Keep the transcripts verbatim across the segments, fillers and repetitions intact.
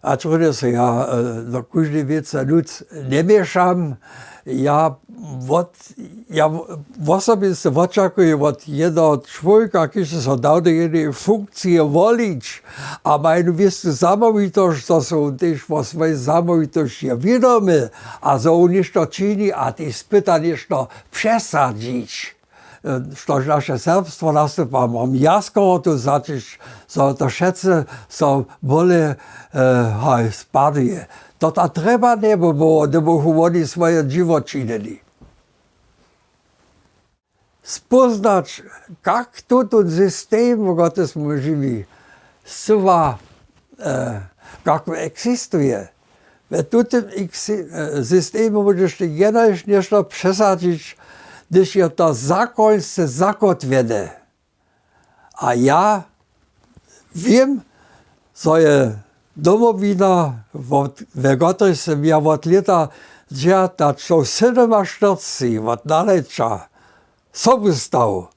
A črjónje se ja do kóždej wěcy nutř njeměšam. Ja wot ja wosobiste wočakuju wot jedneho čłowjeka, kiž so dał do jedneje funkcije wolić a ma jednu wěstu zamołwitosć, zo so tež wo swojej zamołwitosći wědomy a zo wón něšto čini a tež spyta něšto přesadźić. Štož naše serbstwo nastupa mam jaskoro tu zaćić, zo to wšetcy so bóle haj spaduje. To ta trjeba njebyło, dyrbju woni swoje dźiwo činili. Spóznać, kak tutón system, w kotryž smy žiwi, scyła kak wón eksistuje. W tutym systemje móžeš ty jenož něšto přesadźić, hdyž je to zakońsce zakotwjene. A ja wěm, zo je Domowina, we kotryž sym ja wot lěta dźewjatnaćestow sydomaštyrceći wot nalěća sobu stał,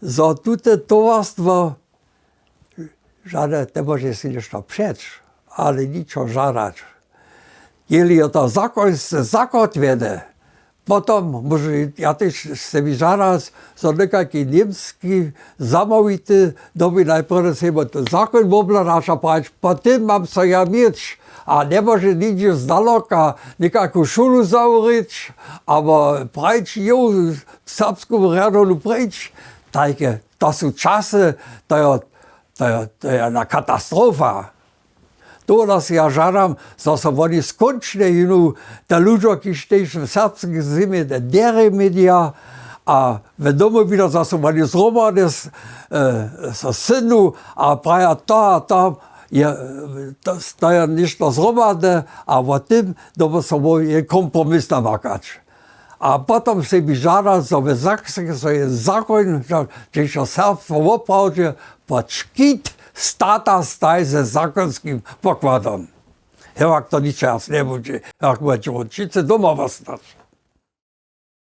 zo tute towarstwo žane, te móže sej něšto přeć, ale ničo žadać. Jeli je to zakońsce zakotwjene, potom móžu ja tež sebi žadać, zo někajki němski zamołwity dyrbi najprjedy sej ten zakoń wobhladać a prajić, po tym mam so ja měć. A njemóže nihdźe zdaloka někajku šulu zawrić abo prajić, jow serbsku rjadownu preč. Tajke, to su časy, to je to je jedna katastrofa. Tohodla sej ja žadam, zo so woni skónčnje jónu te ludźo, kiž tež w serbskej zemi derje měnja a w Domowinje, zo so woni zhromadnje so sydnu a praja, to a to je to je něšto zhromadne a wo tym dyrbju so móhli jeden kompromis namakać. A potom sebi žadać, zo w Sakskej so je zakoń, hdźež je serbstwo woprawdźe pod škit stata staji ze zakonskim pokładom. Hewak to ničo raz njebudźe, hewak budźe won wšitcy doma wostać.